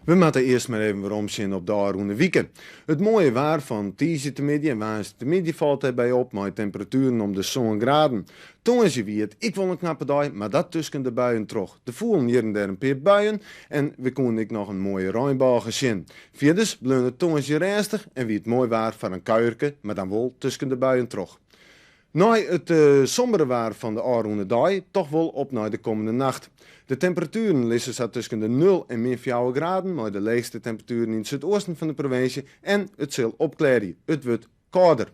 We moatte earst mar even weromsjen op de ôfrûne wike. It moaie waar fan tiisdeitemiddei en woansdeitemiddei falt dêrby op mei temperatueren om de sân graden. Tongersdei wie it ek wol in knappe dei, mar dat tusken de buien troch. Der foelen hjir en dêr in pear buien en we koene ek noch in moaie reinbôge sjen. Fierders bleaun it tongersdei rêstich en wie it moai waar foar in kuierke, mar dan wol tusken de buien troch. Nei it sombere waar fan de ôfrûne dei toch wol op nei de kommende nacht. De temperatueren lizze sa tusken de nul en min fjouwer graden mei de leechste temperatueren yn it súdeasten fan de provinsje en it sil opklearje. It wurdt kâlder.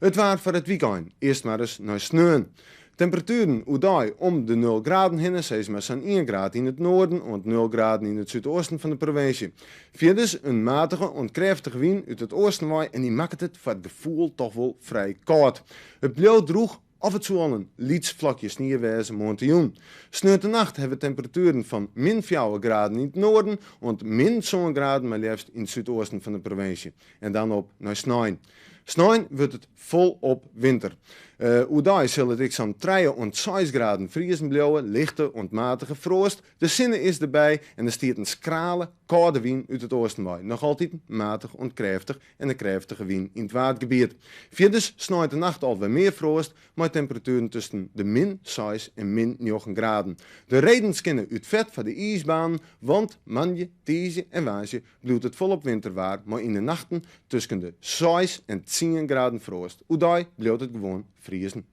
It waar foar it wykein, earst mar ris nei sneon. Temperatueren oerdei om de nul graden hinne, sis mar sa'n ien graad yn it noarden oant nul graden yn it súdeasten fan de provinsje. Fierders in matige oant krêftige wyn út it oasten wei en dy makket it foar it gefoel toch wol frij kâld. It bliuwt drûch of it soe al in lyts flokje snie wêze moarntejûn. Sneontenacht hawwe we temperatueren fan min fjouwer graden yn it noarden oant min sân graden mar leafst yn it súdeasten fan de provinsje. En dan op nei snein. Snein wurdt it folop winter. Oerdei sil it ek sa'n trije oant seis graden friezen bliuwe, lichte oant matige froast. De sinne is derby en der stiet in skrale, kâlde wyn út it oasten wei. Noch altyd matich oant krêftich en in krêftige wyn yn it Waadgebiet. Fierders sneintenacht al wer mear froast, mei temperatueren tusken de min seis en min njoggen graden. De redens kinne út fet foar de iisbanen, want moandei, tiisdei en woansdei bliuwt it folop winterwaar mei yn de nachten tusken de seis en tsien graden froast. Oerdei bliuwt it gewoan friezen.